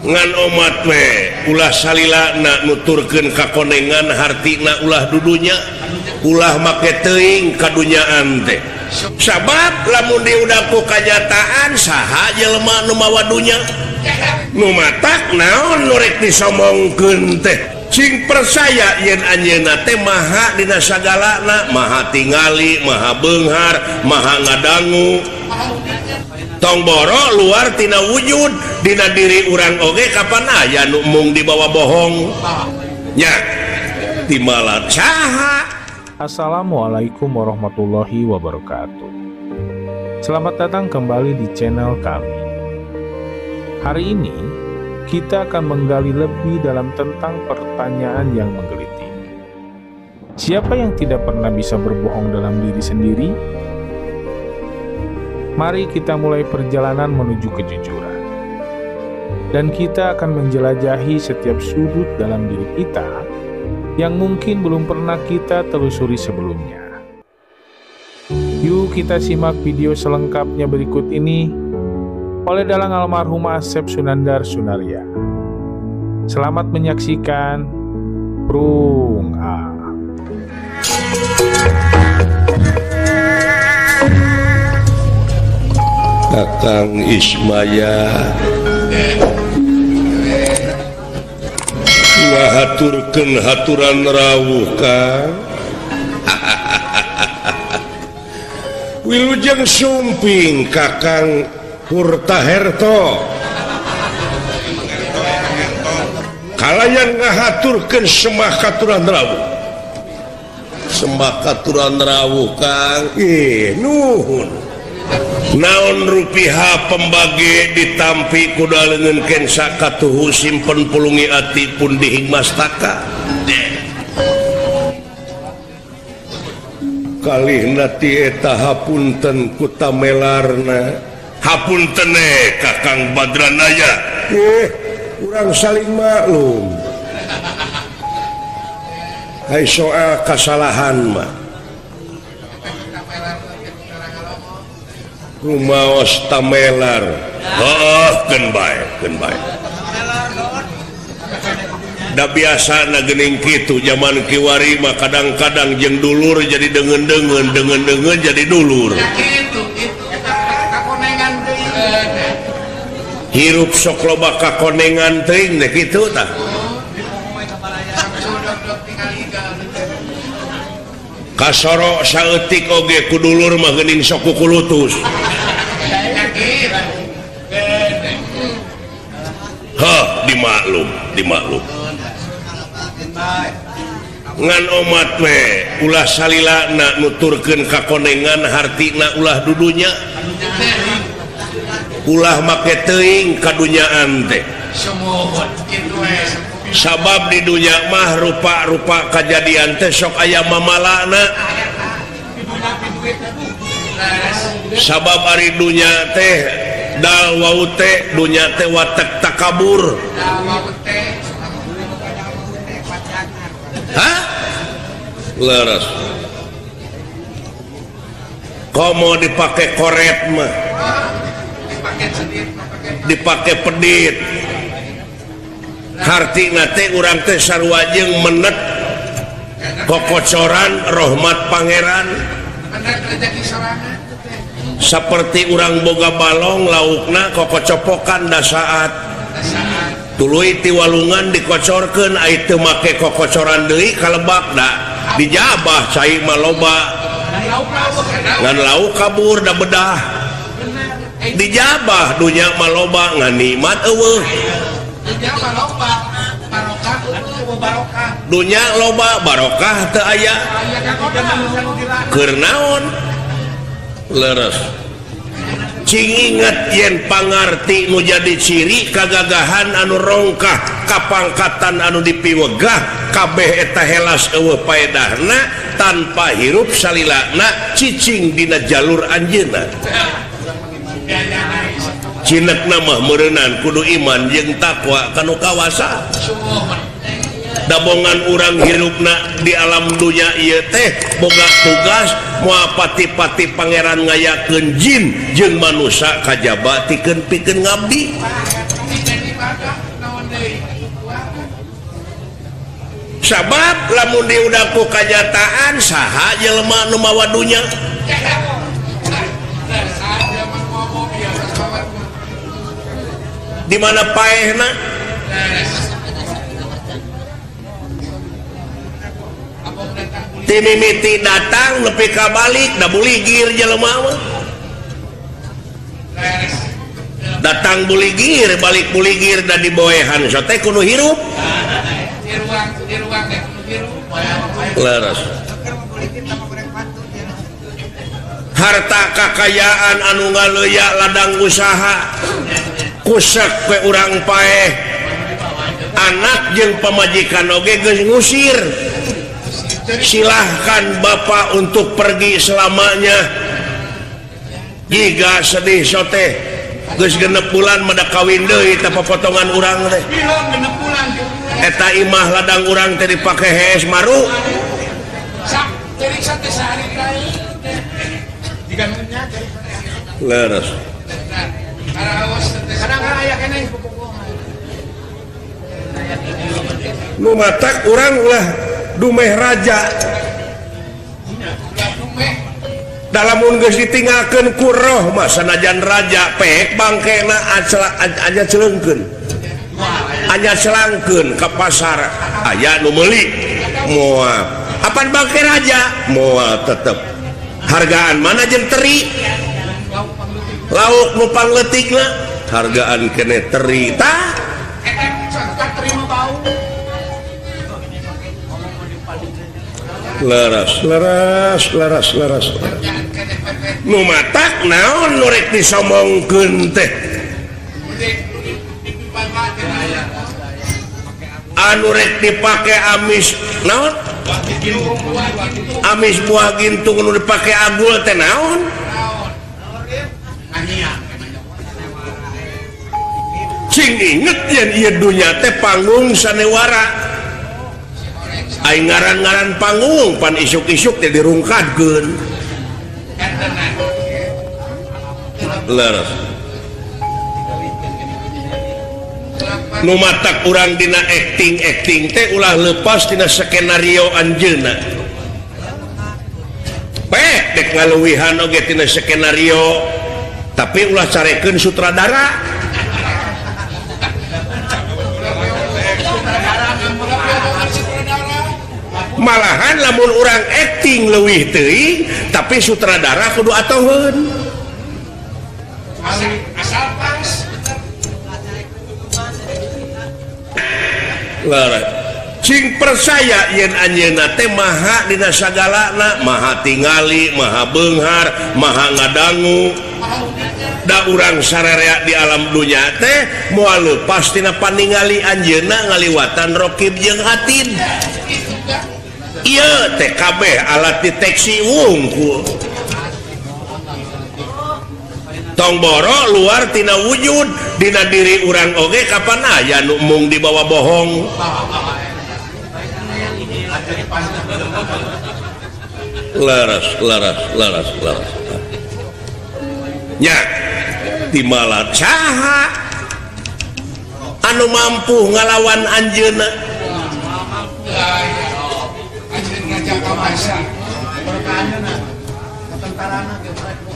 Ngan omat we ulah salilana nuturkeun kakonengan hartina ulah dudunya ulah make teuing kadunyaan teh. Sabab lamun diudak ku kanyataan saha jelema nu mawa dunya nu matak naon nu rek disomongkeun teh. Cing percaya yen anjeunna teh maha dina sagalana, maha tingali, maha beunghar, maha ngadangu. Tong boro luar tina wujud dina diri urang oge kapan aya nu mung dibawa bohong nya timalan saha. Assalamualaikum warahmatullahi wabarakatuh. Selamat datang kembali di channel kami. Hari ini kita akan menggali lebih dalam tentang pertanyaan yang menggelitik. Siapa yang tidak pernah bisa berbohong dalam diri sendiri? Mari kita mulai perjalanan menuju kejujuran. Dan kita akan menjelajahi setiap sudut dalam diri kita yang mungkin belum pernah kita telusuri sebelumnya. Yuk kita simak video selengkapnya berikut ini oleh dalang almarhum Asep Sunandar Sunarya. Selamat menyaksikan. Prung A. Kakang Ismaya ngahaturkeun haturan rawuh Kang. Wilujeng sumping Kakang Hurtaherto kalayan ngahaturkeun sembah katuran rawuh. Sembah katuran rawuh Kang. Nuhun. Naon rupiah pembagi ditampi kuda leungeun kensa katuhu simpen pulungi ati pun dihingmastaka. Kalihna ti eta hapunten ku tamelarna. Hapunten Kakang Badranaya. Urang saling maklum. Hai soal kasalahan mah rumaos tamelar. Heuh, keun bae, keun bae. Da biasana geuning kitu zaman kiwari mah kadang-kadang jeung dulur jadi deungeun-deungeun, deungeun-deungeun jadi dulur. Hirup sok loba kakonengan teuing teh kitu tah. Kasoro saeutik oge ku dulur mah geuning sok kukulutus. Heh, dimaklum, dimaklum. Ngan omat we ulah salilana nuturkeun kakonengan hartina ulah dudunya. Ulah make teuing kadunyaan teh. Sabab di dunya mah rupa-rupa kajadian teh sok aya mamalana. Sabab ari dunya teh dal wau teh dunya teh watek takabur. Hah? Leres. Komo dipake koret mah. Dipake pedit. Hartina teh urang teh sarua jeung menet kokocoran rahmat pangeran. Seperti urang boga balong laukna kokocopokan dasaat. Tuluy ti walungan dikocorkeun ai teu make kokocoran deui kalebak da dijabah cai mah loba. Ngan lauk kabur da bedah. Dijabah dunya mah loba ngan nikmat eueuh. Dunya loba barokah teu aya. Keur naon? Leres. Cing inget yen pangarti nu jadi ciri kagagahan anu rongkah kapangkatan anu dipiwegah kabeh eta helas eueuh paedahna tanpa hirup salilana cicing dina jalur anjeunna. Cinekna mah meureunan kudu iman jeung takwa kanu kawasa. Dabongan urang hirupna di alam dunya ieu teh boga tugas moal pati-pati pangeran ngayakeun jin jeung manusa kajaba tikeun pikeun ngabdi. Sabab lamun diudak ku kanyataan saha jelema nu mawa dunya. Di mana paehna? Ti mimiti datang nepi ka balik da buligir jelema mah. Datang buligir, balik buligir da diboehan sote kudu hirup. Leres. Harta kakayaan anu ngaleya ladang usaha kusek ke urang paeh. Anak jeung pamajikan oge geus ngusir. Silahkan bapak untuk pergi selamanya. Jika sedih sote geus genep bulan mada kawin deui teh potongan urang teh. Eta imah ladang urang teh dipake hees maru. Leres. Nu matak urang ulah dumeh raja. Dalamun geus ditinggalkeun ku roh mah sanajan raja pek bangkena anya celeungkeun. Anya selangkeun ka pasar aya nu meuli moal. Apan bangke raja moal tetep. Hargaan mana jeung teri? Lauk nu pangletikna hargaan kene teri tah. Leres, leres, leres, leres, leres. Nu matak naon nu rek disomongkeun teh? Anu rek dipake amis naon? Amis buah gintung nu dipake agul teh naon? Cing inget yen ieu dunya teh panggung sanewara. Aing ngaran-ngaran panggung pan isuk-isuk teh dirungkadkeun. Leres. Nu matak urang dina acting-acting teh ulah lepas dina skenario anjeunna. Pek dek ngaluwihan oge tina skenario, tapi ulah carekeun sutradara. Malahan lamun urang acting leuwih teuing tapi sutradara kudu atoheun. Asal pas. Leres. Cing percaya yen anjeunna teh maha dina sagalana, maha tingali, maha beunghar, maha ngadangu. Da urang sararea di alam dunya teh moal leupas tina paningali anjeunna ngaliwatan rokib jeung atid. Ieu teh kabeh alat deteksi wungkul. Tong boro luar tina wujud dina diri urang oge kapan aya nu mung dibawa bohong. Leres, leres, leres, leres. Nya timalat saha anu mampu ngalawan anjeunna?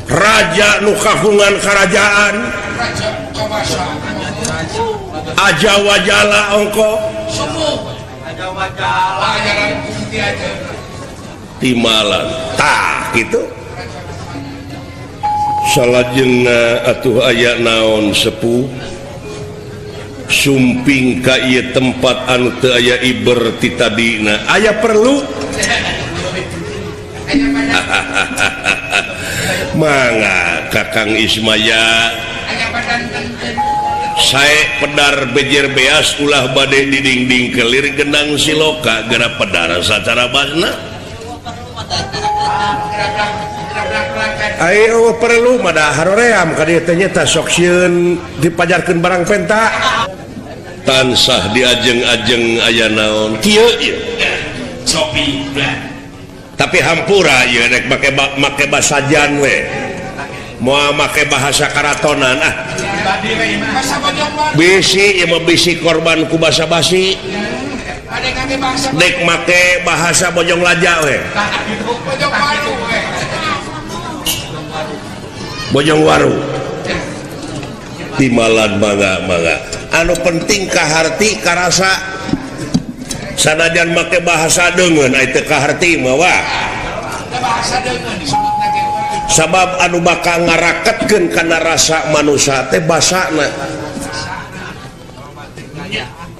Raja nu kagungan kerajaan aja wajala ongko timalan tah gitu. Salajengna atuh aya naon sepuh sumping ka ieu tempat anu teu aya iber ti tadina aya perlu. Mangga Kakang Ismaya sae pedar bejer beas ulah bade didingding kelir genang siloka geura pedar sacara basna. Ayo perlu mada haroream ka dieu teh nyeta sok sieun dipajarkeun barang penta. Tansah diajeng-ajeng aya naon kieu ieu sopi. Tapi hampura ieu rek make basajan we. Moal make bahasa karatonan ah. Bisi ieu mah bisi korban ku basa-basi. Dek make bahasa Bojong Laja we. Bojong Waru. Timalan mangga mangga. Anu penting kaharti karasa sanajan make bahasa deungeun ai teu kaharti mah wah. Sabab anu bakal ngaraketkeun kana rasa manusia teh basana.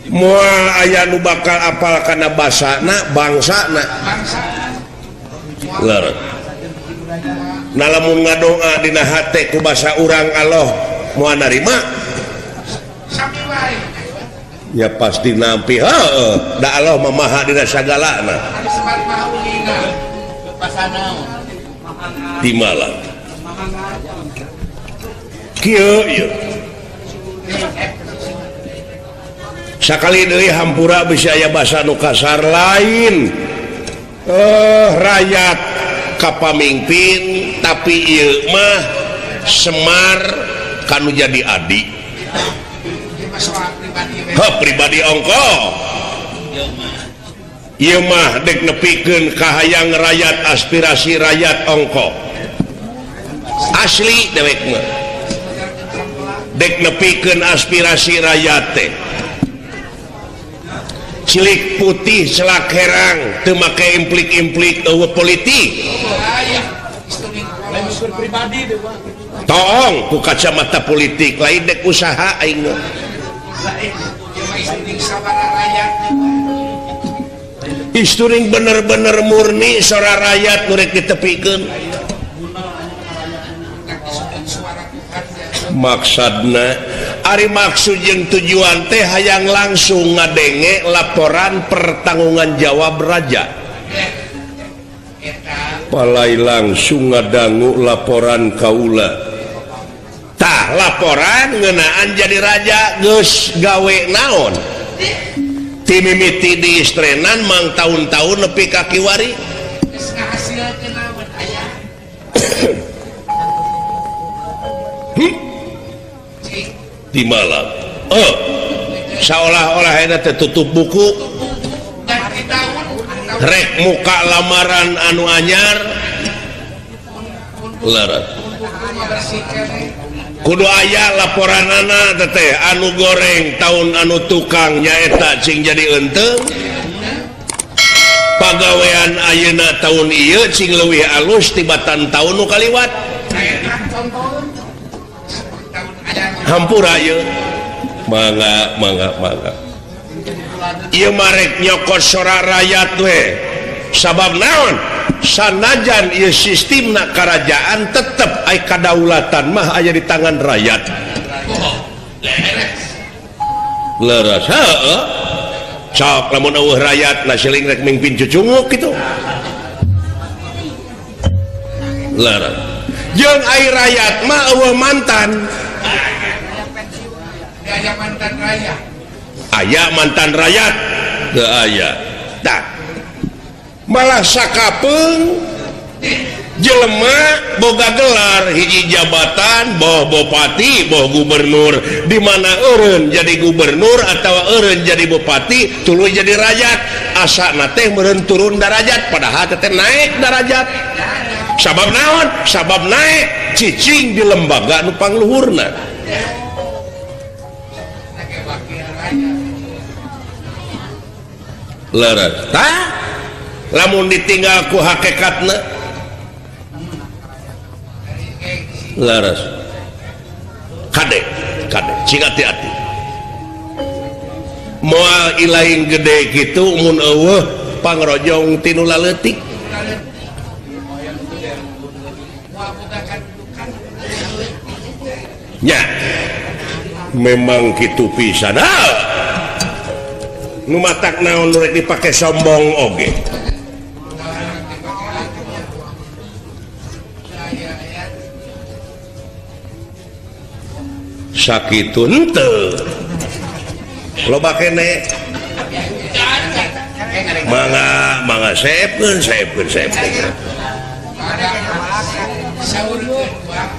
Moal aya nu bakal apal kana basana bangsana. Leres. Nah lamun ngadoa dina hate ku basa urang Allah moal narima. Ya pasti nampi heueuh da Allah mah maha dina sagalana. Di malam kieu ieu sakali deui hampura bisa aya basa nu kasar lain rakyat ka pamingpin tapi ieu mah Semar kanu jadi adi heuh pribadi ongko ieu mah dek nepikeun kahayang rakyat aspirasi rakyat ongko asli dewek mah dek nepikeun aspirasi rakyat teh cilik putih selak herang teu make implik-implik eueuh politik toong ku kacamata politik lain dek usaha aing mah isturing bener-bener murni sora rakyat nu rek ditepikeun maksudna ari maksud jeung tujuan teh hayang langsung ngadenge laporan pertanggungan jawab raja palai langsung ngadangu laporan kaula tah laporan ngeunaan jadi raja geus gawe naon timimiti di istrenan mang tahun-tahun nepi ka kiwari di malam oh seolah-olah eta teh tutup buku rek muka lamaran anu anyar leres kudu aya laporanana teh anu goreng tahun anu tukang nyaeta cing jadi eunteng pagawean ayeuna tahun ieu cing leuwih alus tibatan tahun nu kaliwat hampura ieu mangga mangga mangga ieu marek nyokot sora rakyat we sabab naon sanajan ieu sistemna karajaan tetep ai kadaulatan mah aya di tangan rakyat leres heueuh sok lamun eueuh rakyat na siling rek mingpin cucunguk kitu leres jeung ai rakyat mah eueuh mantan aya mantan rakyat aya mantan rakyat teu aya tah malah sakapeung jelema boga gelar hiji jabatan boh bupati boh gubernur di mana eureun jadi gubernur atawa eureun jadi bupati tuluy jadi rakyat asana teh meureun turun darajat padahal teh naik darajat sabab naon sabab naik cicing di lembaga nu pangluhurna leres tah lamun ditinggal ku hakikatna leres kade kade cing hati-hati moal ilaing gede kitu mun eueuh pangrojong tinu laleutik nya memang kitu pisan nu matak naon nu rek dipake sombong oge sakitu henteu loba kene mangga mangga seepkeun seepkeun seepkeun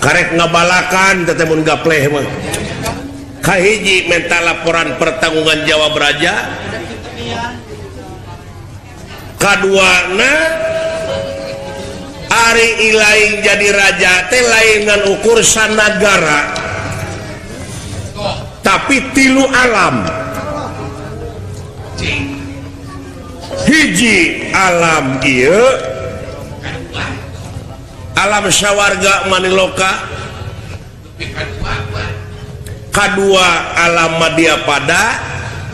karek ngabalakan teh mun gapleh mah kahiji menta laporan pertanggungan jawab raja Kaduana ari ilaing jadi raja teh lain ngan ukur sanagara tapi tilu alam. Hiji alam ieu alam sawarga maniloka, kadua alam madyapada,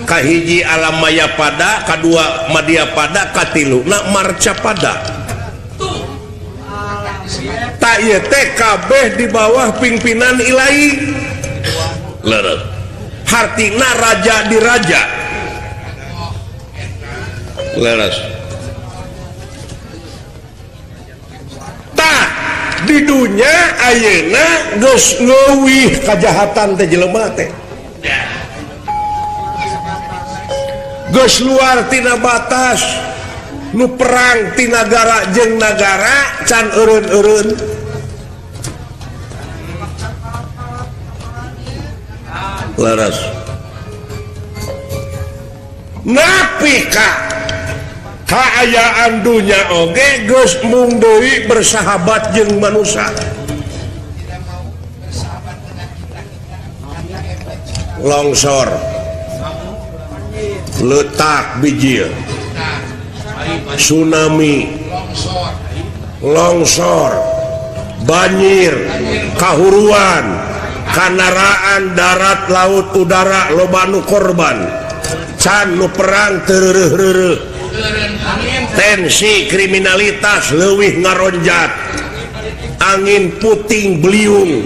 kahiji alam mayapada, kadua madyapada, katiluna marcapada. Tak ieu teh kabeh di bawah pimpinan ilahi. Leres. Hartina raja di raja. Leres. Tah di dunya ayeuna geus leuwih kajahatan teh jelema teh. Geus luar tina batas, nu perang ti nagara jeung nagara can eureun-eureun. Leres. Napi ka kaayaan dunya oge geus mung deui bersahabat jeung manusia. Longsor, letak bijil, tsunami, longsor, banjir, kahuruan, kanaraan darat, laut, udara, loba nu korban, can nu perang teu tensi kriminalitas leuwih ngaronjat, angin puting beliung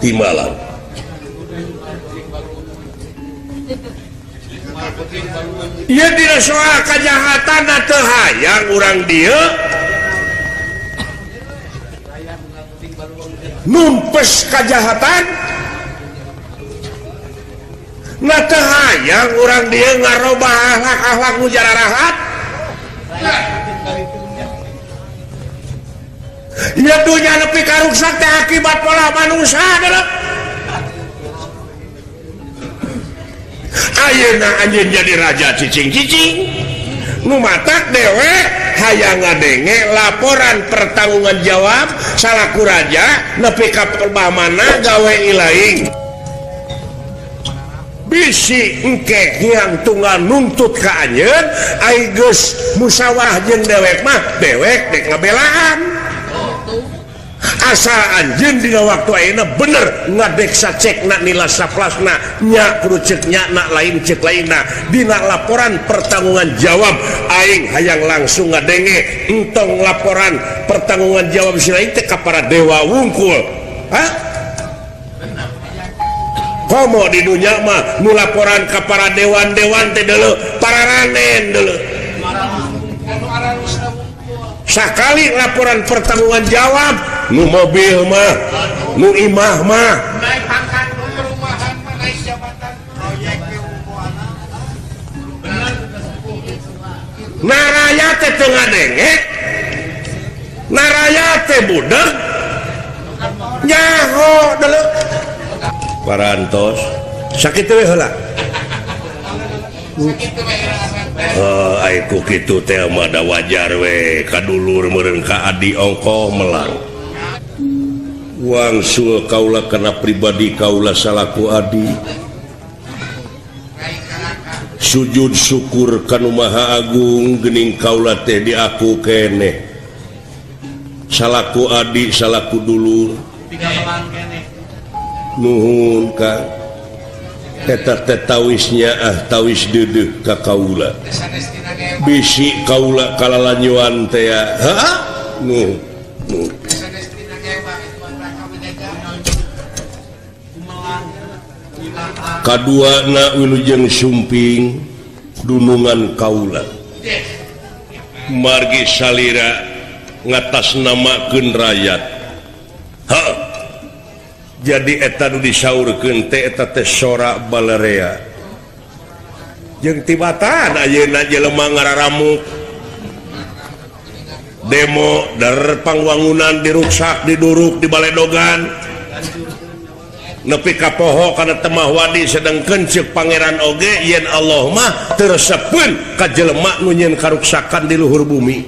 timalan. Ieu dina soal kajahatan teu hayang urang dieu numpes kajahatan, na teu hayang urang dieu ngarobah akhlak-akhlak nu jararahat. Ieu dunya nepi karuksak teh akibat pola manusia deuleu. Ayeuna anjeun jadi raja cicing-cicing nu matak dewe hayang ngadenge laporan pertanggungan jawab salaku raja nepi ka mana gawe ilaing. Bisi engke hiang tunggal nuntut ka anjeun ai geus musyawarah jeung dewek mah dewek dek ngabelaan. Asal anjeun dina waktu ayeuna bener ngadeksa cekna nila saplasna nya kudu ceuk nya na lain ceuk lainna dina laporan pertanggungan jawab aing hayang langsung ngadenge entong laporan pertanggungan jawab si lain teh ka para dewa wungkul. Hah? Komo di dunya mah nu laporan ka para dewan-dewan teh deuleu pararanen deuleu. Sakali laporan pertanggungan jawab nu mobil mah, nu imah mah, naik pangkat, nu perumahan mah, naik jabatan, proyek naraya teh teu ngadenge, naraya teh budeg nyaho deuleu. Parantos sakitu we heula. Oh, ai ku kitu teh mah da wajar we kadulur meureun ka adi ongkoh melang. Wangsul kaula kana pribadi kaula salaku adi. Sujud syukur kanu Maha Agung geuning kaula teh diaku keneh. Salaku adi salaku dulur. Nuhun ka eta teh tawisnya ah tawis deudeuh ka kaula. Bisi kaula kalalanjuan teh ya. Heeh. Nuh. Nuh. Kaduana wilujeng sumping dunungan kaula. Margi salira ngatasnamakeun rayat. Heeh. Jadi eta nu disaurkeun teh eta teh sora balerea. Jeung tibatan ayeuna jelema ngararamuk. Demo der pangwangunan diruksak, diduruk, dibaledogan. Nepi ka poho kana temah wadi sedengkeun ceuk pangeran oge yen Allah mah teu resepeun ka jelema nu nyieun karuksakan di luhur bumi.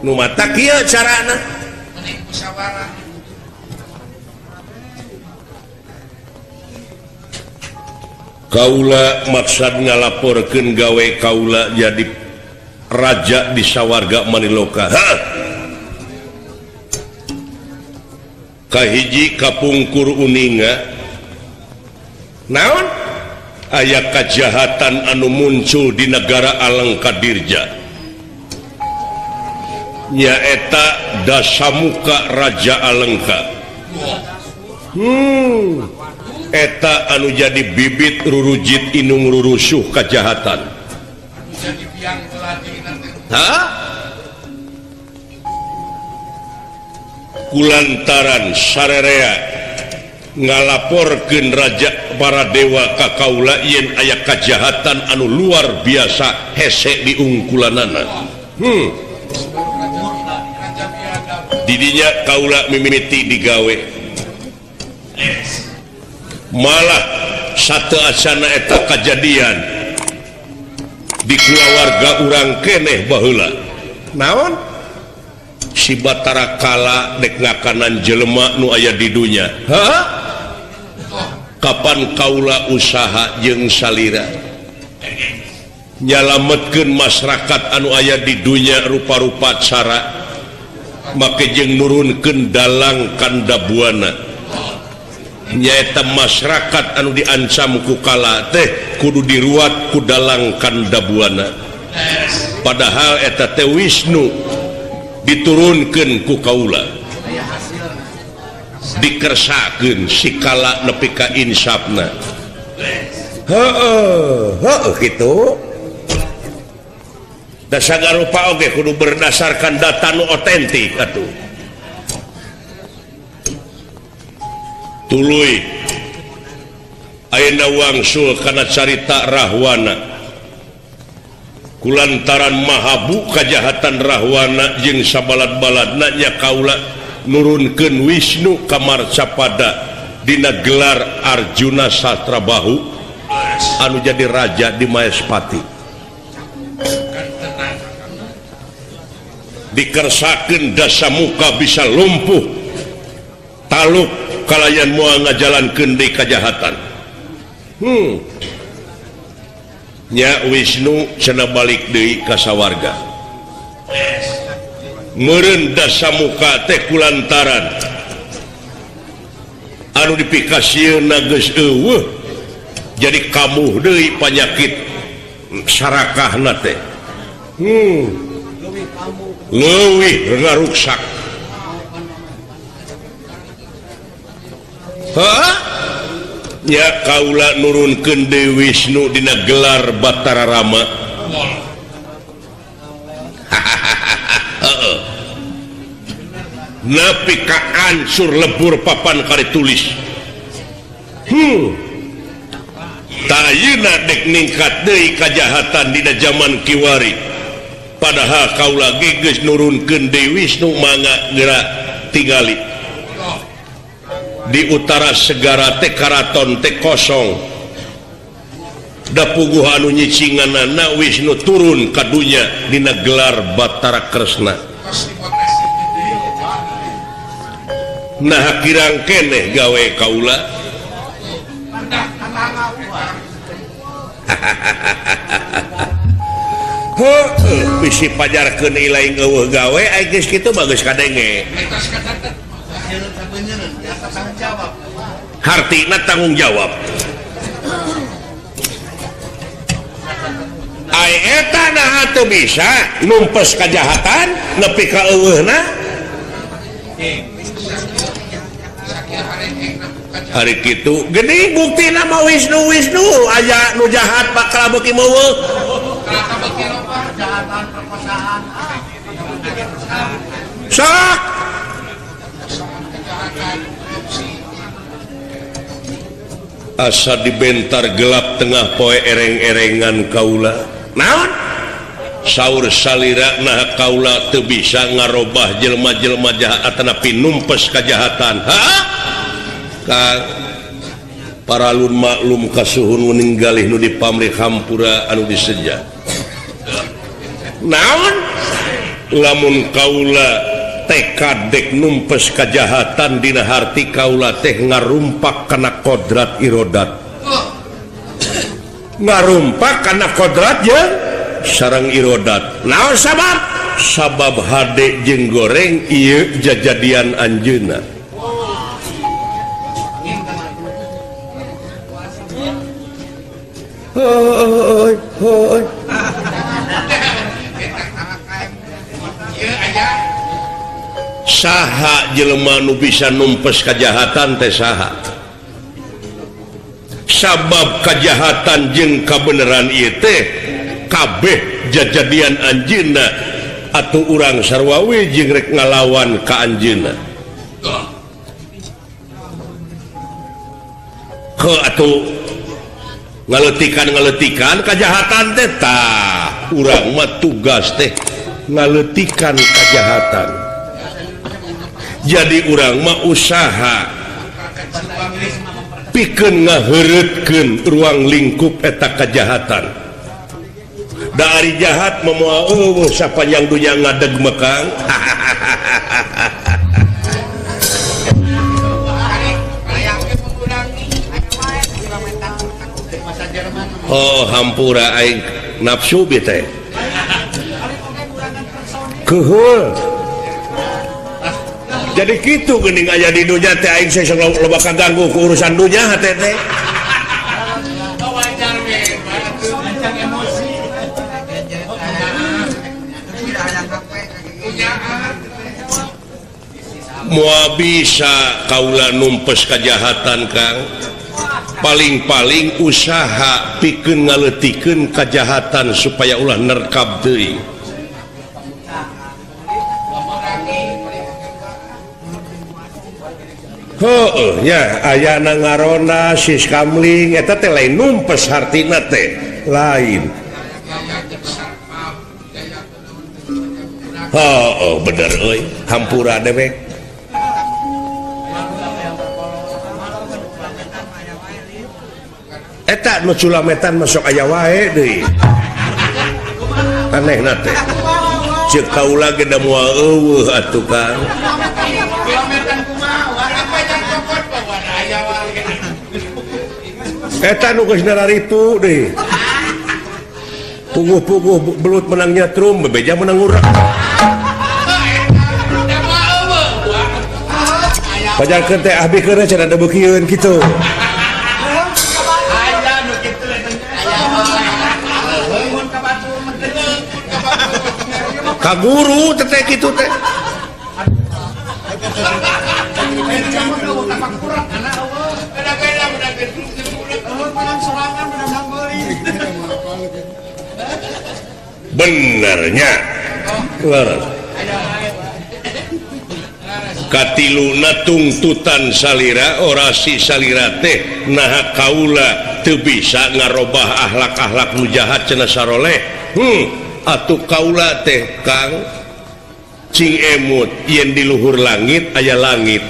Nu mata kieu carana. Kaula maksad ngalaporkeun gawe kaula jadi raja di sawarga Maniloka. Hah? Kahiji kapungkur uninga naon aya kajahatan anu muncul di negara Alengkadirja nyaeta Dasamuka Raja Alengka. Eta anu jadi bibit rurujit inung rurusuh kajahatan. Hah? Kulantaran sarerea ngalaporkeun raja para dewa ka kaula yen aya kajahatan anu luar biasa hese diungkulanana. Didinya kaula mimiti digawe. Malah satu acana eta kajadian di kulawarga urang keneh baheula. Naon? Si Batara Kala dek ngakanan jelema nu aya di dunya. Hah? Kapan kaula usaha jeung salira nyalametkeun masyarakat anu aya di dunya rupa-rupa cara make jeung nurunkeun dalang Kandabuana nyaeta masyarakat anu diancam ku Kala teh kudu diruat ku dalang Kandabuana. Padahal eta teh Wisnu diturunkan ku kaula dikersakeun si Kala nepi ka insafna. Heueuh, heueuh kitu. Da sagarupa oge kudu berdasarkan data nu otentik atuh. Tuluy ayeuna wangsul kana carita Rahwana. Kulantaran mahabu kajahatan Rahwana jeung sabalad-baladna nya kaula nurunkeun Wisnu ka Marcapada dina gelar Arjuna Sastrabahu anu jadi raja di Maespati. Dikersakeun Dasamuka bisa lumpuh taluk kalayan moal ngajalankeun deui kajahatan. Nya Wisnu cenah balik deui ka sawarga. Meureun Dasamuka teh kulantaran anu dipikasieunna geus eueuh jadi kamuh deui panyakit sarakahna teh. Leuwih ngaruksak. Hah? Nya kaula nurunkeun deui Wisnu dina gelar Batara Rama. Nepi ka ancur lebur papan kari tulis. Tayuna dek ningkat deui kajahatan dina jaman kiwari. Padahal kaula ge geus nurunkeun deui Wisnu mangga geura tingali. Di utara segara teh karaton teh kosong. Da puguh anu nyicinganana Wisnu turun ka dunya dina gelar Batara Kresna. Nah kirang keneh gawe kaula. Heueuh bisi pajarkeun ilaing eueuh gawe ai geus kitu mah geus kadenge. Hartina tanggung jawab. Ai eta naha teu bisa numpes kajahatan nepi ka eueuhna. Hari kitu geuning buktina mah Wisnu Wisnu aya nu jahat bakal beuki meueuh. Sok asa dibentar gelap tengah poe ereng-erengan kaula. Naon? Saur salira nah kaula teu bisa ngarobah jelema-jelema jahat atanapi numpes kajahatan. Ha? Kang paralun maklum kasuhun ninggalih nu dipamrih hampura anu diseja. Naon? Lamun kaula tekad dek numpes kajahatan dina harti kaula teh ngarumpak kana kodrat irodat. Ngarumpak kana kodrat ya sareng irodat. Naon sabab? Sabab hade jeung goreng ieu jajadian anjeunna. Hoi hoi. Saha jelema nu bisa numpes kajahatan teh saha? Sabab kajahatan jeung kabeneran ieu teh kabeh jajadian anjeunna atuh urang sarua we jeung rek ngalawan ka anjeunna. Ke atuh ngaleutikan-ngaleutikan kajahatan teh tah urang mah tugas teh ngaleutikan kajahatan. Jadi urang mah usaha pikeun ngaheureutkeun ruang lingkup eta kajahatan. Da ari jahat moal eueuh sapanjang dunya ngadeg mekang. Oh hampura aing nafsu bi teh. Keuheul. Jadi kitu geuning aya di dunya teh aing saya loba kaganggu ku urusan dunya hate teh. Moal bisa kaula numpes kajahatan Kang. Paling-paling usaha pikeun ngaleutikeun kajahatan supaya ulah nerkab teuing. Heueuh nya ayana ngarona siskamling eta teh lain numpes hartina teh lain. Heueuh bener euy hampura dewek. Eta nu culametan masuk aya wae deui. Anehna teh. Ceuk kaula ge da moal eueuh atuh Kang. Eta nu geus nararipu deui. Puguh-puguh belut menang nyetrum, bebeja menang urang. Pajarkeun teh abdi keun cenah debeukieun kitu. Ka guru teh kitu teh. Benernya katiluna tungtutan salira orasi salira teh naha kaula teu bisa ngarobah akhlak-akhlak nu jahat cenah saroleh. Atuh kaula teh Kang cing emut yen di luhur langit aya langit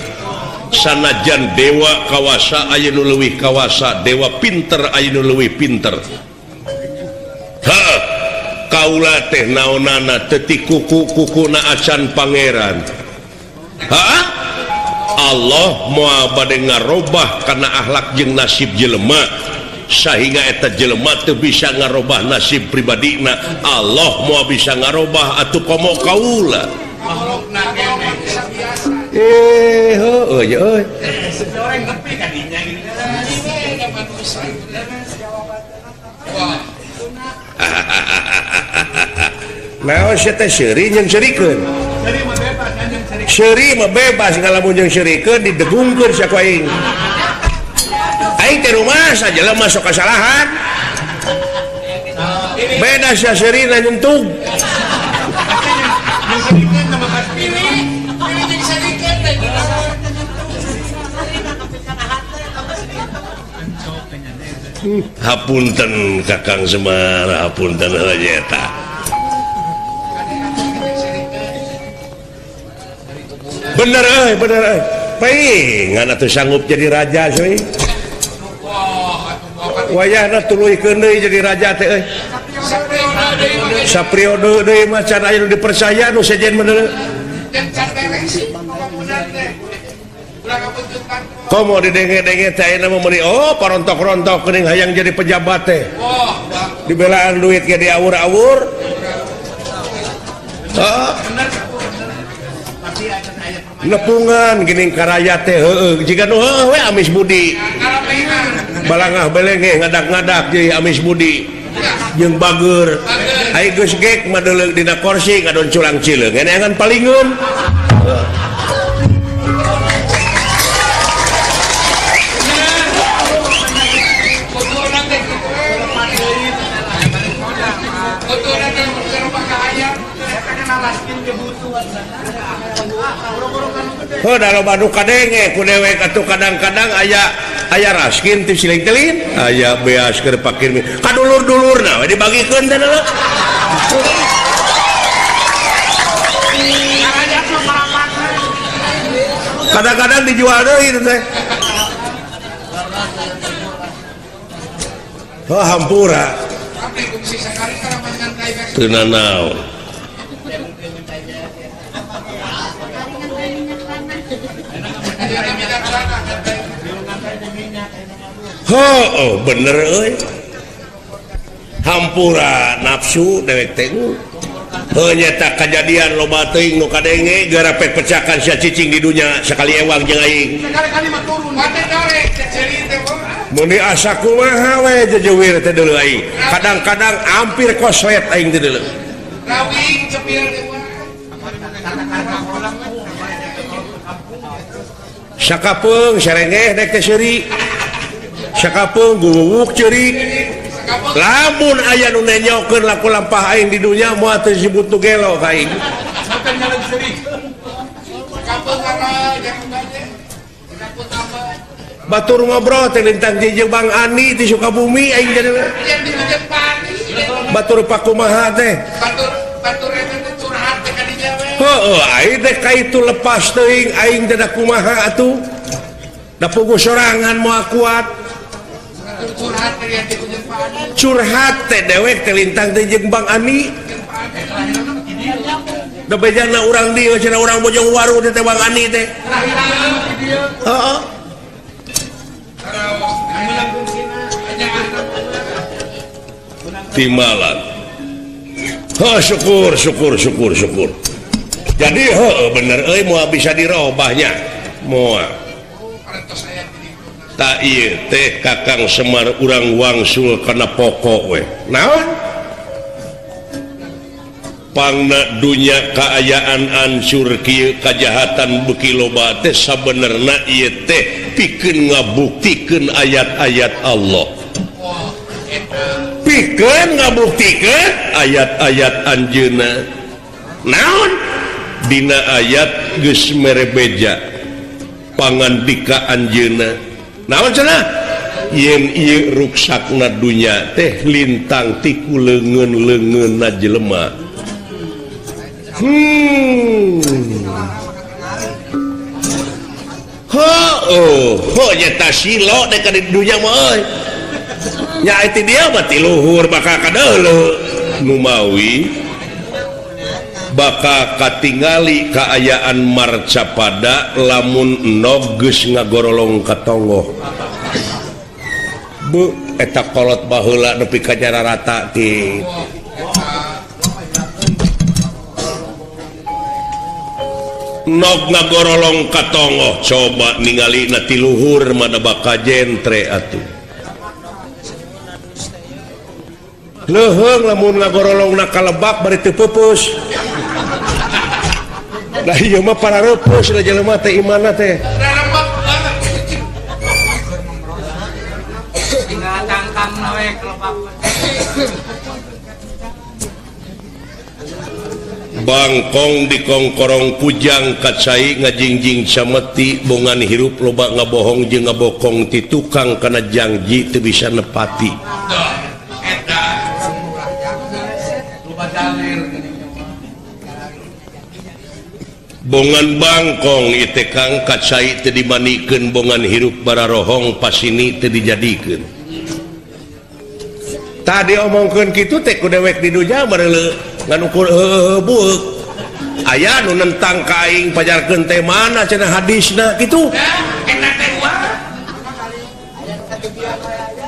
sanajan dewa kawasa aya nu leuwih kawasa, dewa pinter aya nu leuwih pinter. Ha kaula teh naonana teu ti kuku-kukuna acan pangeran. Ha Allah moal bade ngarobah kana akhlak jeung nasib jelema sehingga eta jelema teu bisa ngarobah nasib pribadina. Allah moal bisa ngarobah atuh komo kaula. Heueuh euy. Naon sia teh seuri jeung seurikeun? Seuri mah bebas ngalamun jeung seurikeun didegungkeun sia ku aing. Aing teh rumasa jelema sok kasalahan. Beda sia seurina nyentug. Hapunten Kakang Semar, hapunten eta. Bener euy, bener euy. Paingan atuh sanggup jadi raja seuy. Wayahna tuluykeun deui jadi raja teh euy. Sapriode deui mah can aya nu dipercaya nu sejen bener. Komo didenge-denge teh ayeuna mah meuni oh parontok-rontok geuning hayang jadi pejabat teh. Dibelaan duit ge diawur-awur. Heeh. Nepungan geuning ka rakyat teh heueuh jiga nu heueuh we Amis Budi. Balangah belengeh ngadak-ngadak jeung Amis Budi. Jeung bageur. Ai geus gek mah deuleu dina kursi ngadon culang cileung eneangan palingeun. Heuh da loba nu kadenge ku dewek atuh kadang-kadang aya aya raskin ti siling-telin aya beas keur pakir ka dulur-dulurna we dibagikeun teh deuleu. Kadang-kadang dijual deui teh. Heuh hampura. Teu nanaon. Oh, bener euy. Hampura nafsu dewek teh. Heuh nyata kajadian loba teuing nu kadenge geura pecakan sia cicing di dunya sakali ewang jeung aing. Sakali-kali mah turun. Mun asa kumaha we jejeuwir teh deuleu aing. Kadang-kadang hampir koslet aing teh deuleu. Rawing cepil teh. Sakapeung sarengeh dek teh seuri. Sakapeung guwuk ceurik. Lamun aya nu nenyokeun laku lampah aing di dunya moal teu disebut nu gelo ka aing. Batur ngobrol teh lintang jeung Bang Ani ti Sukabumi aing jadi. Batur pakumaha teh. Batur eta teh curhat teh ka dinya we. Heueuh aing teh ka itu lepas teuing aing teh da kumaha atuh. Da puguh sorangan moal kuat. Curhat teh dewek teh lintang teh jeung Bang Ani. Da bejana urang dieu cenah urang Bojongwaru teh Bang Ani teh. Heeh. Timalan. Heuh syukur syukur syukur syukur. Jadi heuh bener euy moal bisa dirobahnya. Moal. Tak ieu teh Kakang Semar urang wangsul kana pokok we. Naon? Pangna dunya kaayaan ancur kieu kajahatan beuki loba teh sabenerna ieu teh pikeun ngabuktikeun ayat-ayat Allah. Pikeun ngabuktikeun ayat-ayat anjeunna. Naon? Dina ayat geus mere beja pangandika anjeunna. Naon cenah? Yen ieu ruksakna dunya teh lintang ti ku leungeun-leungeunna jelema. Heuh, heuh nyata silo dek ka di dunya mah euy. Nya ti dia mah ti luhur bakal kadeuleu. Numawi bakal katingali kaayaan marcapada lamun nog geus ngagorolong ka tonggoh. Bu eta kolot baheula nepi ka jararata ti. Nog ngagorolong ka tonggoh coba ningali na ti luhur mah da bakal jentre atuh. Leuheung lamun ngagorolongna ka lebak bari teu peupeus. Lah ieu mah parareupus da jelema teh imanna teh. Bangkong dikongkorong kujang kacai ngajingjing cameti bongan hirup loba ngabohong jeung ngabokong ti tukang kana jangji teu bisa nepati. Bongan bangkong ieu Kang kacai teu dimanikeun bongan hirup bararohong pasini teu dijadikeun. Tadi omongkeun kitu teh ku dewek di dunya bareuleuh ngan ukur heueuh bueuk. Aya nu nentang ka aing pajarkeun teh mana cenah hadisna kitu.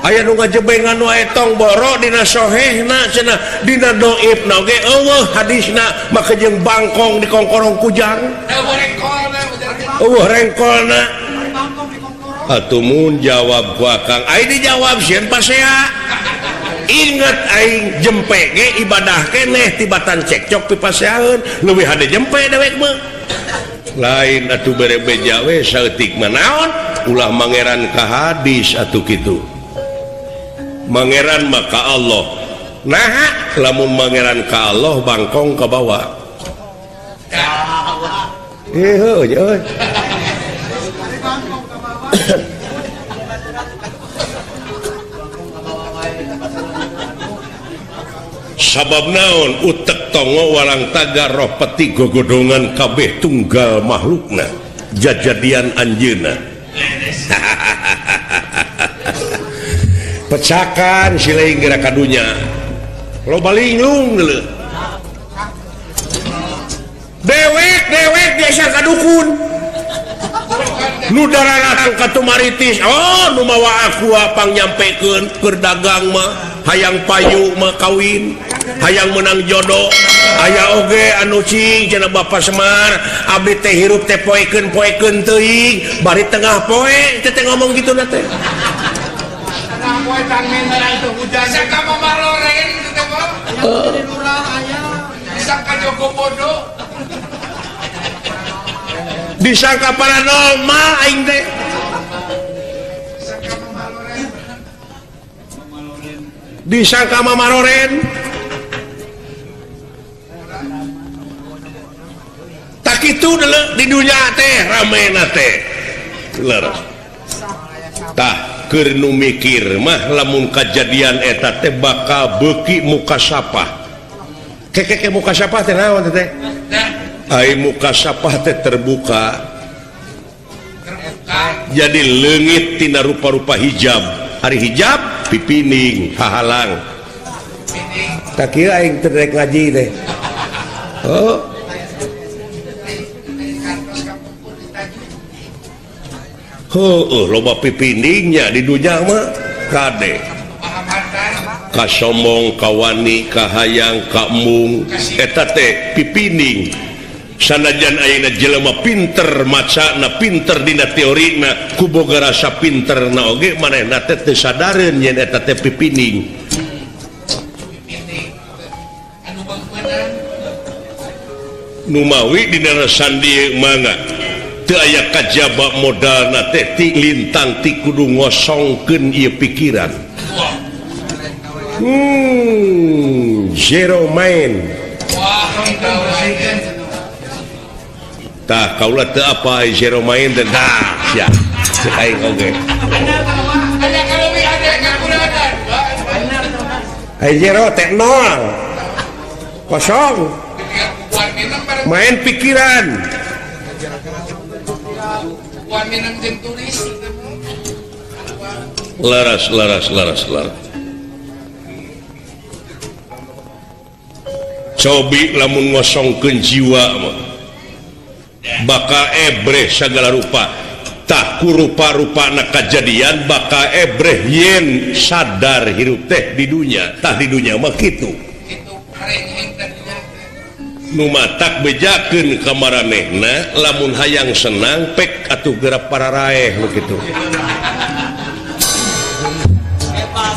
Aya nu ngajebengan wae tong boro dina sohehna cenah dina doibna oge eueuh hadisna make jeung bangkong dikongkorong kujang. Eueuh rengkolna. Atuh mun jawab ku akang, ai dijawab sieun pasea. Inget aing jempe ge ibadah keneh tibatan cekcok pipaseaeun leuwih hade jempe dewek mah. Lain atuh bere beja we saeutik mah naon ulah mangeran ka hadis atuh kitu. Mangeran maka Allah. Nah, lamun mangeran ka Allah bangkong ka bawah. Heuh euy. Sabab naon utek tongo walang tagar roh peti gogodongan kabeh tunggal makhlukna jajadian anjeunna. Pecakan sileing geura ka dunya loba linglung geuleuh. Dewek-dewek biasa ka dukun nu daratang ka tumaritis, oh nu mawa aqua pangnyampekeun keur dagang mah hayang payu mah kawin hayang menang jodoh. Aya oge anu cing cenah Bapak Semar abdi teh hirup teh poekeun-poekeun teuing bari tengah poe teh teh ngomong kitu na teh. Disangka paranormal aing teh. Disangka mamaroren. Tak kitu deuleu di dunya teh ramena teh. Leres. Tah keur nu mikir mah lamun kajadian eta teh bakal beuki muka sapah. Kekeke muka sapah teh naon teh? Ai muka sapah teh terbuka. Jadi leungit tina rupa-rupa hijab. Hari hijab pipining hahalang. Tak kieu aing teu rek ngaji teh. Oh. Heueuh loba pipindingnya di dunya mah kade. Kasombong, kawani, kahayang, kaembung eta teh pipinding. Sanajan ayeuna jelema pinter macana, pinter dina teorina, ku boga rasa pinterna oge manehna teh teu sadareun yen eta teh pipinding. Numawi dina sandi mangga teu aya kajaba modalna teh ti lintang ti kudu ngosongkeun ieu pikiran. Zero main. Tah kaula teu apa zero main teh tah sia. Cek aing oge. Ai zero teh nol. Kosong. Main pikiran. Laras laras laras laras. Cobi lamun ngosongkeun jiwa mah bakal ebreh segala rupa. Tah ku rupa-rupana kajadian bakal ebreh yen sadar hirup teh di dunya. Tah di dunya mah kitu. Nu matak bejakeun ka maranehna lamun hayang senang pek atuh geura pararaeh nu kitu.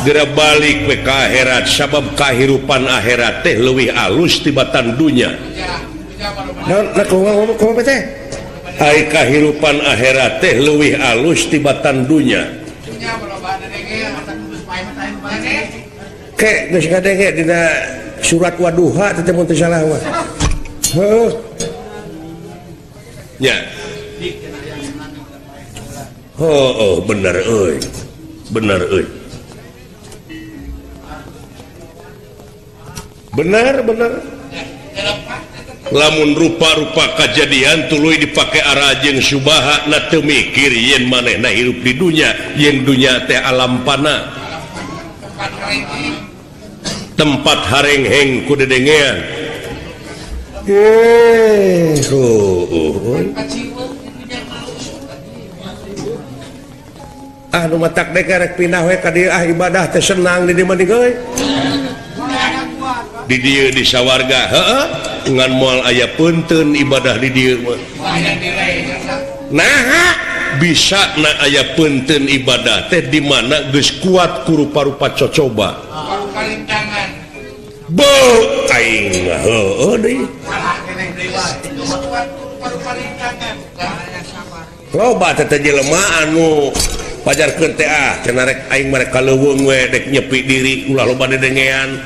Geura balik we ka akhirat sabab kahirupan akhirat teh leuwih alus tibatan dunya. Naon kumaha kumaha teh? Ai kahirupan akhirat teh leuwih alus tibatan dunya. Ke geus ngadenge dina surat Waduha teh mun teu salah mah. Heuh. Nya. Oh, bener euy. Bener euy. Bener, bener. Lamun rupa-rupa kajadian tuluy dipake arajeng subaha na teu mikir yen manehna hirup di dunya, yen dunya teh alam pana. Tempat harengheng ku dedengean. Ah nu matak dek rek pindah we ka dieu ah ibadah teh senang di dieu mah euy. Di dieu di sawarga heeh ngan moal aya peunteun ibadah di dieu mah. Naha bisa na aya peunteun ibadah teh di mana geus kuat ku rupa-rupa cocoba. Beuh aing mah heueuh deui. Loba teh jelema anu pajarkeun teh ah cenah rek aing mah rek ka leuweung we dek nyepi diri ulah loba dedengean.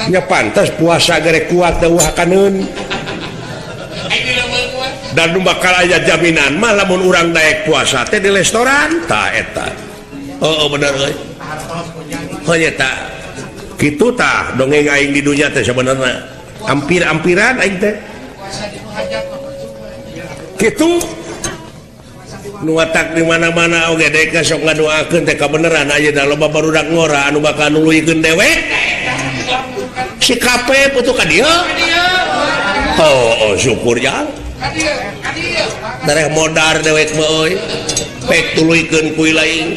Nya pantas puasa ge rek kuat teh ulah kaneun. Dan nu bakal aya jaminan mah lamun urang daek puasa teh di restoran tah eta. Heueuh bener euy. Heuh nya tah. Kitu tah dongeng aing di dunya teh sabenerna. Ampir-ampiran aing teh. Kitu nu watak di mana-mana oge dek sok ngadoakeun teh kabeneran ayeuna loba barudak ngora anu bakal nuluykeun dewek. Si kape putu ka dieu. Oh, syukur jang. Dareh modar dewek mah euy. Pek tuluykeun kuy lain.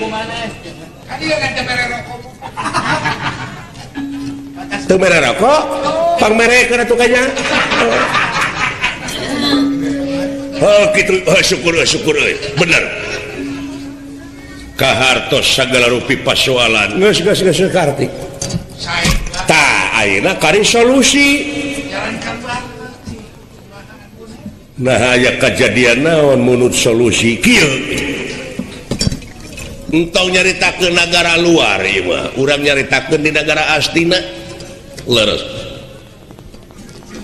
Teu mere rokok, pang merekeun atuh kanya. Oh kitu, oh, syukur syukur euy. Bener. Kahartos sagala rupi pasoalan. Geus geus geus karti. Tah ayeuna kari solusi. Nah aya kajadian naon munut solusi kieu. Entong nyaritakeun nagara luar ieu mah, urang nyaritakeun di nagara astina. Leres.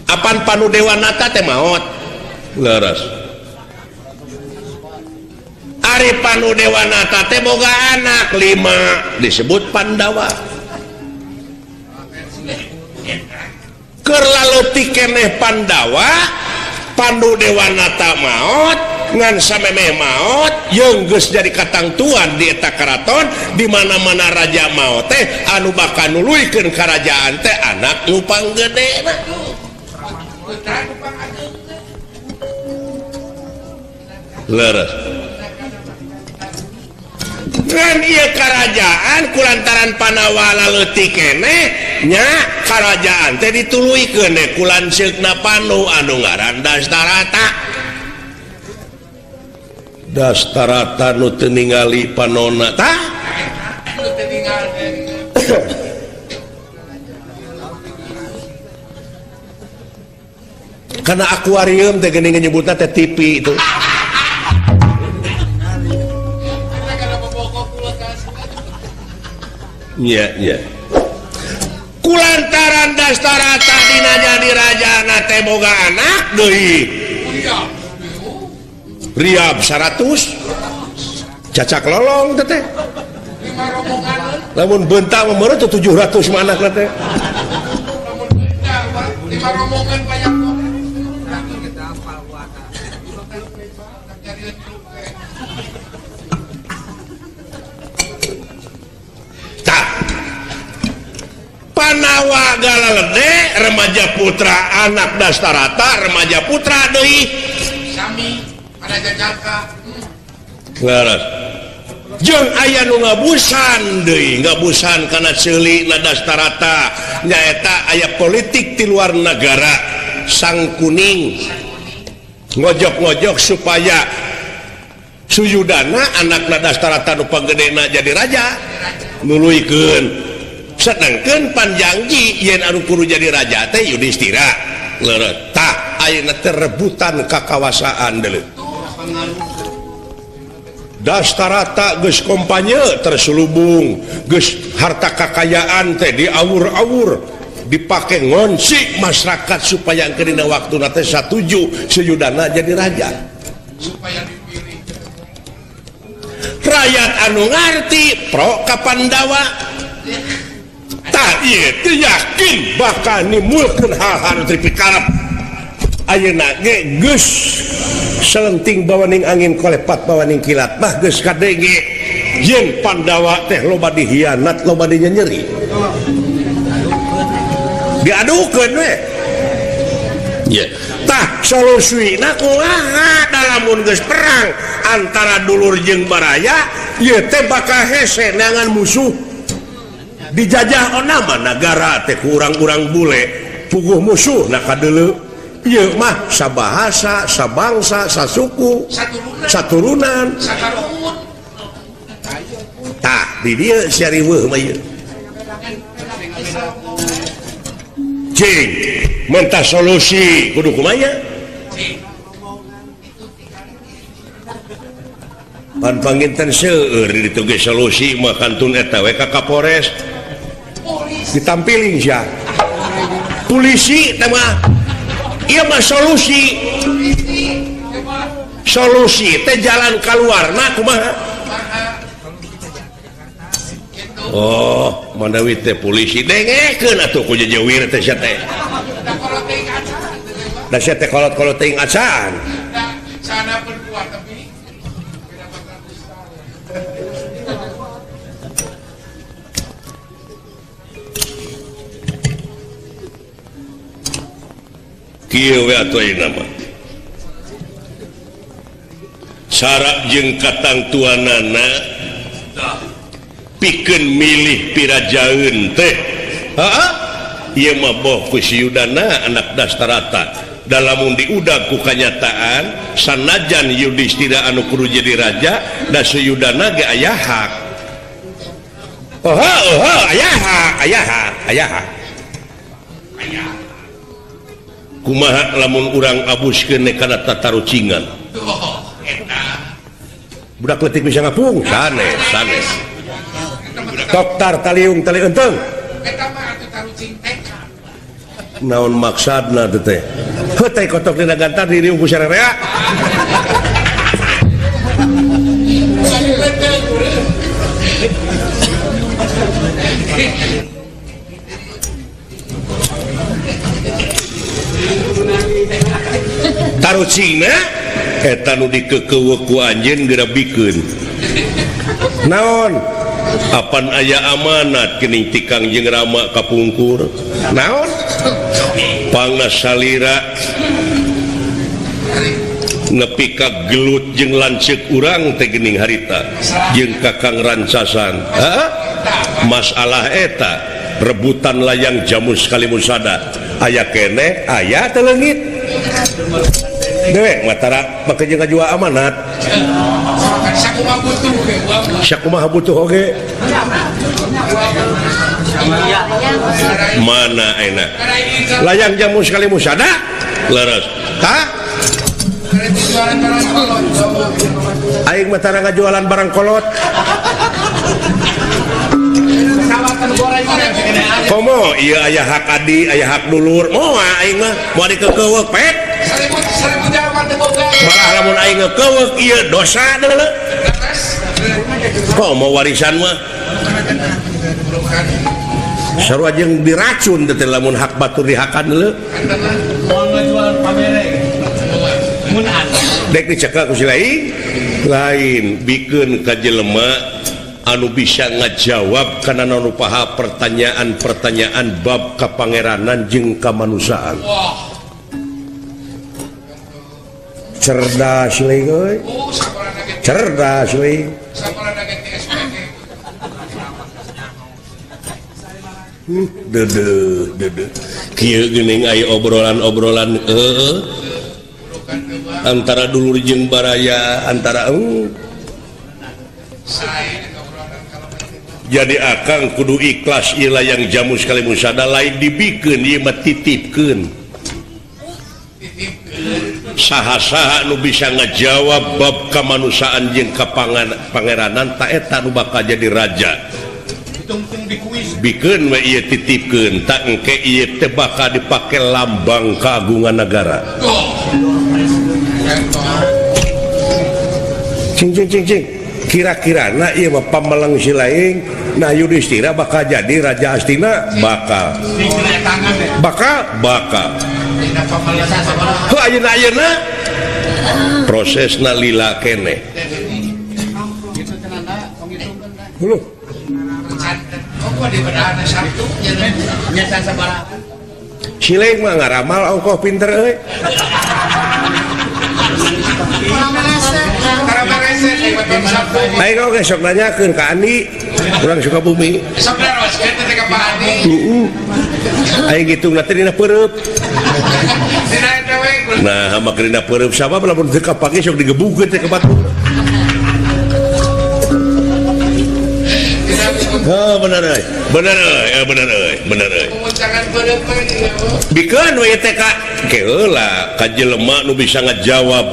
Apan Panudewanata teh maot. Leres. Ari Panudewanata teh boga anak 5 disebut Pandawa. Keur laleutik keneh Pandawa, Panudewanata maot, ngan samemeh maot jeung geus jadi katangtuan di eta karaton di mana-mana raja maot teh anu bakal nuluykeun karajaan teh anak nu panggedena. Leres. Ngan ieu karajaan kulantaran Pandawa laleutik keneh nya karajaan teh dituluykeun ku lanceukna Pandu anu ngaran Dastarata. Dastarata nu teu ningali panona tah. Karena akuarium teh geuning nyebutna teh TV itu. Iya, iya. Kulantaran Dastarata dina jadi rajana teh boga anak deui. Riab 100 cacak lolong teh teh. Lamun bentang mah meureun 700 mah anakna teh. Lamun bentang 5 rombongan banyak. Panawa galalede remaja putra anak Dastarata remaja putra deui sami pada jajaka. Leres. Jeung aya nu ngabusan deui, ngabusan kana ceuli na Dastarata nyaeta aya politik di luar negara Sang Kuning ngojok-ngojok supaya Suyudana anakna Dastarata nu panggedena jadi raja nuluykeun. Sedangkan panjangji yen anu kudu jadi raja teh Yudhistira. Leres. Tah ayeuna teh rebutan kakawasaan deuleu. Dastarata geus kompanye terselubung, geus harta kakayaan teh diawur-awur, dipake ngonsi masyarakat supaya engke dina waktuna teh satuju Suyudana jadi raja. Supaya dipilih. Rakyat anu ngarti pro ka Pandawa. Tah ieu teu yakin bakal nimulkeun hal-hal nu teu dipikarep. Ayeuna ge geus selenting bawaning angin kolepat bawaning kilat mah geus kadenge yen Pandawa teh loba dihianat loba dinyenyeri diadukeun we. Ya. Tah solusina kumaha lamun geus perang antara dulur jeung baraya ieu teh bakal hese neangan musuh dijajah onama nagara teh ku urang-urang bule puguh musuh na kadeuleu ieu mah sabahasa sabangsa sasuku saturunan tah di dieu sia riweuh mah ieu cing mentah solusi kudu kumanya pan panginten seueur ditu ge solusi mah kantun eta we ka Kapolres ditampiling sia polisi teh mah ieu mah solusi solusi teh jalan kaluarna kumaha. Oh manawi teh polisi dengekeun atuh ku jejewir teh sia teh da sia teh kolot-kolot teuing acan sana berbuat tapi kieu we atuh ayeuna mah sarap jeung katangtuanana pikeun milih pirajaeun teh heeh ieu mah boh ku si Yudana anak Dastarata dalamun diudag ku kanyataan sanajan Yudhistira anu kudu jadi raja da si Yudana ge aya hak. Oh oh aya hak aya hak aya hak kumaha lamun urang abuskeun kana tatarucingan budak leutik bisa ngapung sanes sanes dokter taliung tali enteng naon maksudna teh heuh teh kotok dina gantar diriung ku sararea tarucingna eta nu dikekeuweuk ku anjeun geura bikeun naon apan aya amanat geuning ti Kangjeng Rama kapungkur naon pangna salira nepi ka gelut jeung lanceuk urang teh geuning harita jeung Kakang Rancasan. Hah? Masalah eta rebutan layang jamus kalimusada aya keneh aya teu leungit dewek matara make jeung ngajual amanat sakumaha butuh oge mana enak layang jamu sekali musada leres tah aing matara ngajualan barang kolot komo ieu aya hak adi aya hak dulur moal aing mah moal dikekeuweuk pet malah lamun aing ngekeuweuk ieu dosa deuleu komo warisan mah sarua jeung diracun teh lamun hak batur dihakan deuleu dek dicekak ku si lain lain bikeun ka jelema anu bisa ngajawab kana nu paha pertanyaan-pertanyaan bab kapangeranan jeung kamanusiaan. Cerdas leuy euy. Cerdas leuy. Dedeh dedeh. Kieu geuning aya obrolan-obrolan heueuh antara dulur jeung baraya antara jadi akang kudu ikhlas ieu layang jamu sekali musada lain dibikeun ieu mah titipkeun saha-saha nu bisa ngajawab bab kamanusiaan jeung kapangeranan ta eta nu bakal jadi raja bikeun we ieu titipkeun tak engke ieu teh bakal dipake lambang keagungan negara. Cing cing cing cing kira-kira na ieu mah pameleng si lain nah Yudhistira bakal jadi raja Astina bakal bakal bakal Heuh ayeuna-ayeuna prosesna lila keneh. Huluh. Sileng mah ngaramal ongkoh pinter euy. Aing oge sok nanyakeun ka Andi, urang Sukabumi. Sok naroskeun teh ka Pak Andi. Heeh. Aing hitungna teh dina peureub. Nah, make dina peureub sabab lamun teu kapake sok digebukeun teh ka batur. Heuh, bener euy. Bener euy, bener euy, bener euy. Bikeun we teh ka keheula ka jelema nu bisa ngajawab.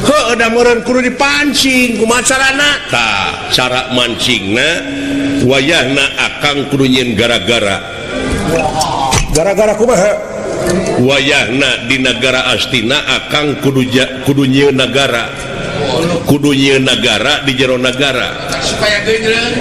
Heuh, da meureun kudu dipancing, kumaha carana? Tah, cara mancingna wayahna akang kudu nyieun gara-gara. Gara-gara kumaha? Wayahna di nagara Astina akang kudu kudu nyieun nagara. Kudu nyieun nagara di jero nagara. Supaya geunjleung.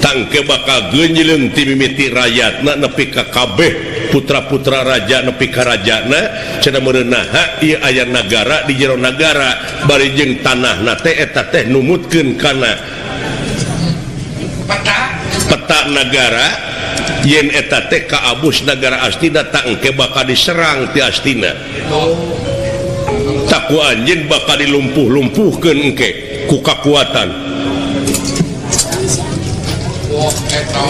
Tangke bakal geunjleung ti mimiti rakyatna nepi ka kabeh putra-putra raja nepi ka rajana cenah meureun naha ieu aya nagara di jero nagara bari jeung tanahna teh eta teh numutkeun kana peta nagara yen eta teh kaabus nagara Astina tangke bakal diserang ti Astina. Taku anjeun bakal dilumpuh-lumpuhkeun engke ku kakuatan.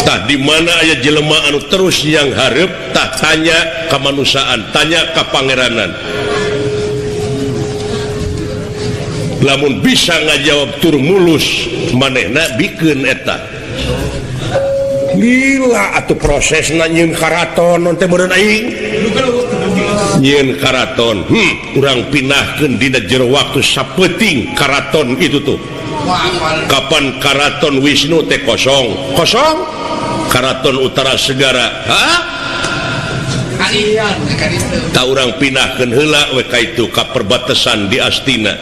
Tah di mana aya jelema anu terus yang hareup tah tanya kamanusiaan, tanya ka pangeranan. Lamun bisa ngajawab tur mulus manehna bikeun eta. Lila atuh prosesna nyieun karaton non teh meureun aing. Nyieun karaton, urang pindahkeun dina jero waktu sapeuting karaton itu tuh. Kapan karaton Wisnu teh kosong? Kosong? Karaton Utara Segara. Hah? Tak urang pindahkeun heula we ka itu ka perbatasan di Astina.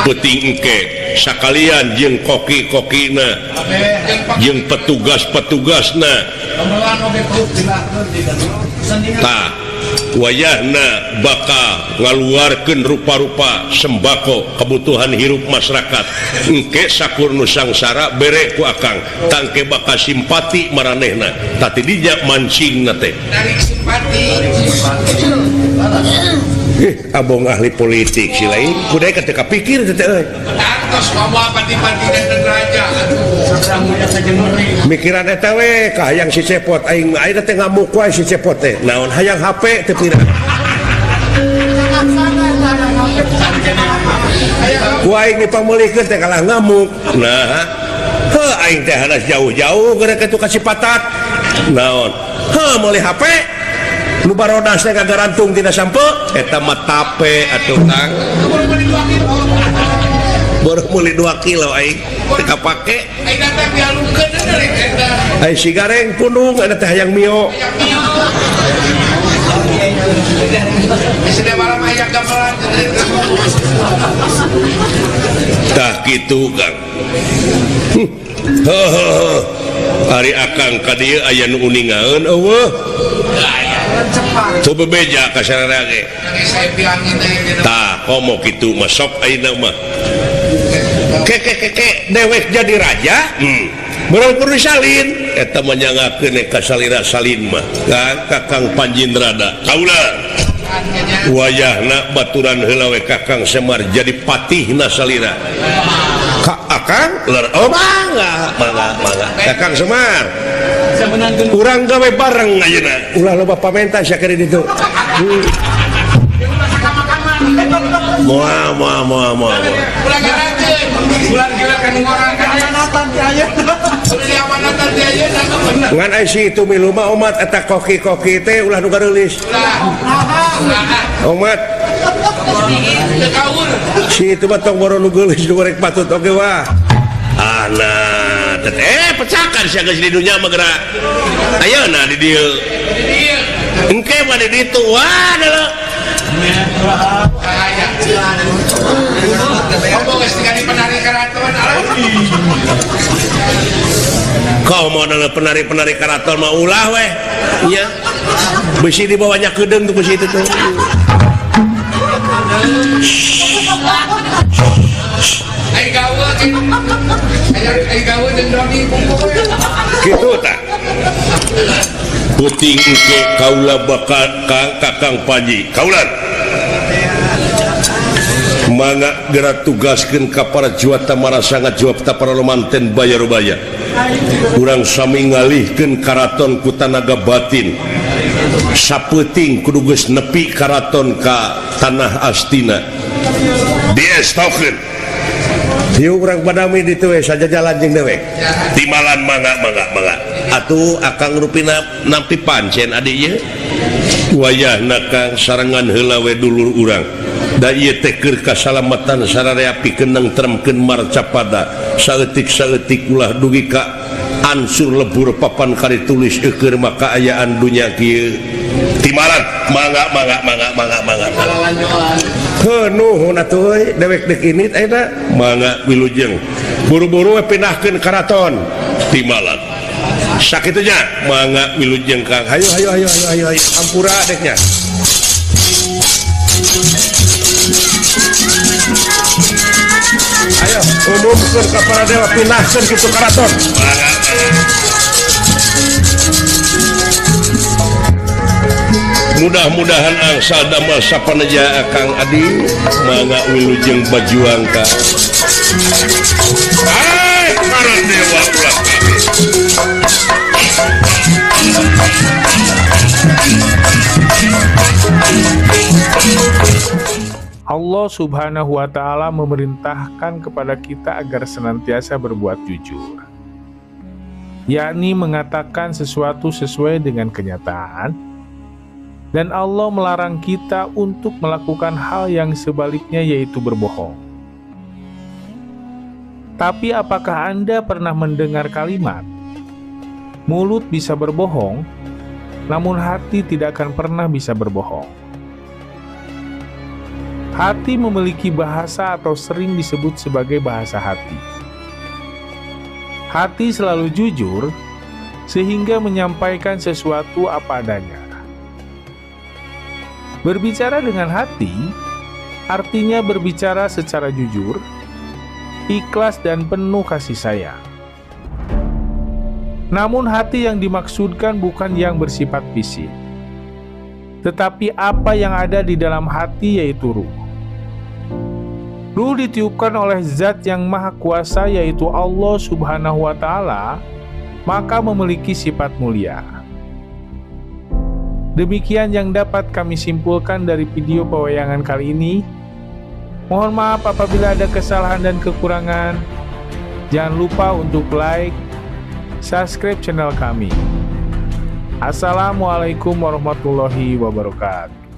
Peuting engke sakalian jeung koki-kokina, jeung petugas-petugasna. Tah wayahna bakal ngaluarkeun rupa-rupa sembako kebutuhan hirup masyarakat. Engke sakur nu sangsara bere ku akang, tangke bakal simpati maranehna. Tah ti dinya mancingna teh. Tarik simpati. Abong ahli politik si lain kudu teu kapikir teh euy. Tangtos moal pati-pati dan raja. Mikiran eta we ka hayang si Cepot aing ayeuna teh ngamuk wae si Cepot teh. Naon hayang HP teu pira. Ku aing dipameulikeun teh kalah ngamuk. Nah, heuh aing teh hanas jauh-jauh gara kitu ka Cipatat. Naon? Heuh meuli HP nu barodas teh kagarantung tina sampe eta mah tape atuh Kang. Baru meuli 2 kilo aing teu kapake. Aing teh dialungkeun deui eta. Ai si gareng pundung eta teh hayang mio. Tah kitu Kang. Heuh. Ari akang ka dieu aya nu uningaeun eueuh. Tuh bebeja ka sararea ge. Tah komo kitu mah sok ayeuna mah. Ke ke ke ke dewek jadi raja. Meureun kudu salin eta mah nyangakeun ka salira salin mah. Kakang Panjindrada. Kaula wayahna baturan heula we Kakang Semar jadi patihna salira. Ka akang ler oh mangga mangga mangga Kakang Semar. Urang gawe bareng ayeuna. Ulah loba pamenta sia keur ditu. Moal moal moal moal. Ulah garakeun. Ulah gila ka nu ngorang ka amanatan ti ayeuna. Sudah amanatan ti ayeuna. Ngan ai si itu milu mah omat eta koki-koki teh ulah nu gareulis. Ulah. Omat. Si itu mah tong boro nu geulis nu gorek patut oge wah. Ana teh pecakan sia geus di dunya mah geura. Ayeuna di dieu. Engke mah di ditu wah deuleu. Kau mau penari-penari karaton mah ulah weh. Nya. Besi dibawanya kedeung tuh besi itu tuh. Ai gawe ai gawe jeung Doni kumpul. Kitu tah. Puting ke kaula bakal Kakang Panji. Kaulan. Mangga geura tugaskeun ka para juwata marasangat juwata para lomanten bayar-bayar. Urang sami ngalihkeun karaton ku tanaga batin. Sapeuting kudu geus nepi karaton ka tanah Astina. Diestokeun. Ieu urang badami ditu we sajajalan jeung dewek. Timalan mangga mangga mangga. Atuh akang rupina nampi pancen adik ieu. Wayahna Kang sarengan heula we dulur urang. Da ieu teh keur kasalamatan sararea pikeun nengtremkeun marcapada. Saeutik-saeutik ulah dugi ka ansur lebur papan kari tulis eukeur maka ayaan dunya kieu. Timalan mangga mangga mangga mangga mangga. Heuh nuhun atuh euy dewek deuk ini ayeuna mangga wilujeng. Buru-buru we pindahkeun karaton. Timalan. Sakitunya mangga wilujeng Kang. Hayu hayu hayu hayu hayu hayu ampura deknya. Ayo umumkeun ka para dewa pindahkeun kitu karaton. Mudah-mudahan angsa damel sapaneja Kang Adi mangga wilujeng bajuang ka. Hai para dewa ulah kabeh. Allah Subhanahu wa Ta'ala memerintahkan kepada kita agar senantiasa berbuat jujur, yakni mengatakan sesuatu sesuai dengan kenyataan, dan Allah melarang kita untuk melakukan hal yang sebaliknya, yaitu berbohong. Tapi apakah Anda pernah mendengar kalimat, mulut bisa berbohong, namun hati tidak akan pernah bisa berbohong? Hati memiliki bahasa atau sering disebut sebagai bahasa hati. Hati selalu jujur, sehingga menyampaikan sesuatu apa adanya. Berbicara dengan hati, artinya berbicara secara jujur, ikhlas dan penuh kasih sayang. Namun hati yang dimaksudkan bukan yang bersifat fisik, tetapi apa yang ada di dalam hati, yaitu ruh. Ruh ditiupkan oleh zat yang maha kuasa, yaitu Allah Subhanahu wa Ta'ala, maka memiliki sifat mulia. Demikian yang dapat kami simpulkan dari video pewayangan kali ini. Mohon maaf apabila ada kesalahan dan kekurangan. Jangan lupa untuk like, subscribe channel kami. Assalamualaikum warahmatullahi wabarakatuh.